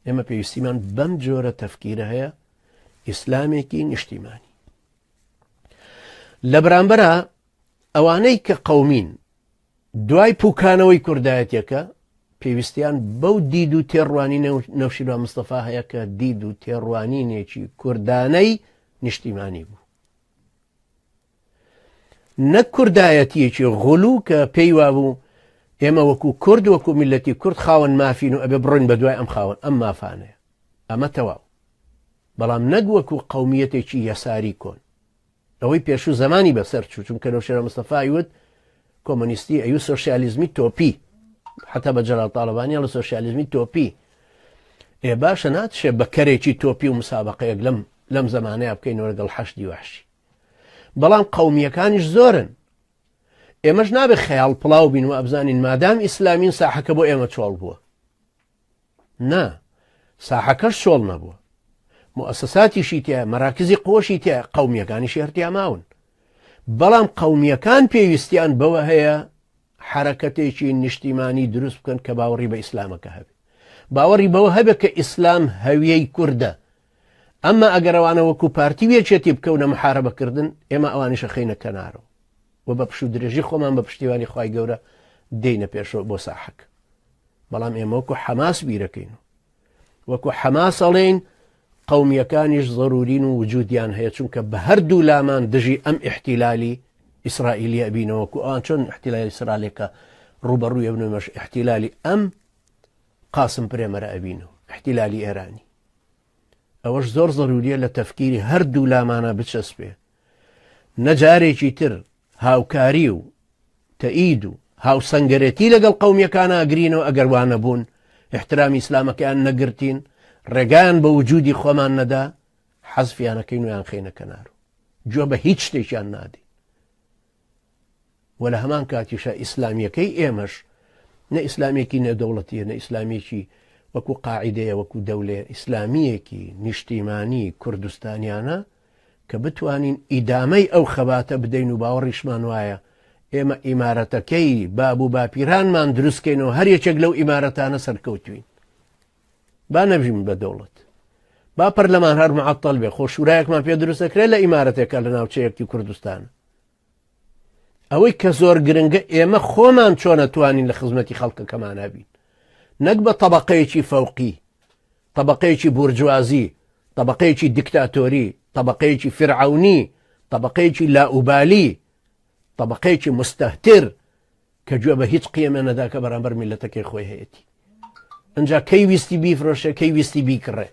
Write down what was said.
ئێمە پێویستیمان بەم جۆرە تەفکیرە هەیە ئیسلامێکی نیشتیمانی لە بەرامبەرە ئەوانەی کە قەومین دوای پوکانەوەی کوردایەتەکە پێویستیان بەو دید و تێڕوانی نەوشیروان مستەفا هەیە کە دید و تێڕوانینێکی کوردانەی نیشتیمانی بوو نەک کوردایەتیەکی غلو کە پێی وابوو ئێمە وەکو کورد وەکو میلەتی کورد خاوەن مافین و ئەبێ بڕۆین بە دوای ئەم خاوەن ئەم مافانەیە ئەمە تەواو بەڵام نەک وەکو قومیەتێکی یەساری کۆن ئەوەی پێشوو زمانی بەسەر چوو چونکە نەوشێرە مستەفا وت کۆمۆنیستی ئەو سۆسیالیزمی تۆپی حتا بە جەلال تاڵەبانی لە سۆسیالیزمی تۆپی ئێ باشە ناتشێ بە کەرێکی تۆپی و مسابقەیەک لەم لەم زمانەیە بکەینەوە لەگەڵ حەشدی وەحشی بەڵام قومیەکانیش زۆرن ئێمەش نابێت خەیاڵ پڵاو بین و ئەبزانین مادام ئیسلامین ساحەکە بۆ ئێمە چۆڵ بووە نا ساحەکەش چۆڵ نەبووە موسساتیشی تیا مەراکزی قۆشی تیا قومیەکانیشی هەرتیا ماون بەڵام قومیەکان پێویستیان بەوە هەیە حرەکەتێکی نیشتیمانی دروست بکەن کە باوەڕی بە ئیسلامەکە هەبێ باوەڕی بەوە هەبێت کە ئیسلام هەویەی کوردە ئەمما ئەگەر ئەوانە وەکو پارتی و یەکێتی بکەونە محاربە کردن ئێمە ئەوانیش ئەخەینە کەنارەوە و بە پشوو درێژی خۆمان بە پشتیوانی خوای گەورە دێینە پێشەوە بۆ ساحەکە بەڵام ئێمە وەکو حەماس بیرەکەین و وەکو حەماس ئەڵێین قومیەکانیش ضرورین و وجودیان هەیە چونکە بە هەردوو لامان دژی ئەم احتیلالی ئیسرائیلی ئەبینەوە وەکو ئەوان چۆن احتیلالی ئیسرائیلەکە ڕوبەڕووی ئەبنەوەش احتیلالی ئەم قاسم پرێمەرە ئەبینەوە احتیلالی ئێرانی ئەوەش زۆر زەروریە لە تەفکیری هەردوو لامانە بچەسپێ نە جارێکی تر هاوکاری و تەئید و هاوسەنگەرێتی لەگەڵ قومیەکان ئەگرینەوە ئەگەر وانە بوون احترامی ئیسلامەکەیان نەگرتین ڕێگایان بە وجودی خۆمان نەدا حەزفیانەکەین و یان خینە کەنار و گوێ بە هیچ شتێکیان نادەین و لە هەمان کاتیشا ئیسلامیەکەی ئێمەش نە ئیسلامیەکی نێودەوڵەتیە نە ئیسلامیەکی وەکو قاعدەیە وەکو دەولێ ئیسلامیەکی نیشتیمانی کوردستانیانە کە بتوانین ئیدامەی ئەو خەباتە بدەین و باوەڕیشمان وایە ئێمە ئیمارەتەکەی باب و باپیرانمان دروستکەینەوە هەر یەکێک لەو ئیمارەتانە سەرکەوتوین با نەبژین بە دەوڵەت با پەرلەمان هەر معطل بێ خۆ شورایەکمان پێ دروست دەکرێت لە ئیمارەتێکە لە ناوچەیەکی کوردستان ئەوەی کە زۆر گرنگە ئێمە خۆمان چۆنە توانین لە خزمەتی خەڵکەکەمانە بین نەک بە طبقەیەکی فەوقی طبقەیەکی بورجوازی طبقەیەکی دیکتاتۆری طبقەیەکی فرعونی طبقەیەکی لاوبالی طبقەیەکی مستهتر کە گوێ بە هیچ قیەمێ نەدا کە بەرامبەر میلەتەکەی خۆی هەیەتی ئەجا کەی ویستی بیفرۆشێ کەی ویستی بیکڕێ.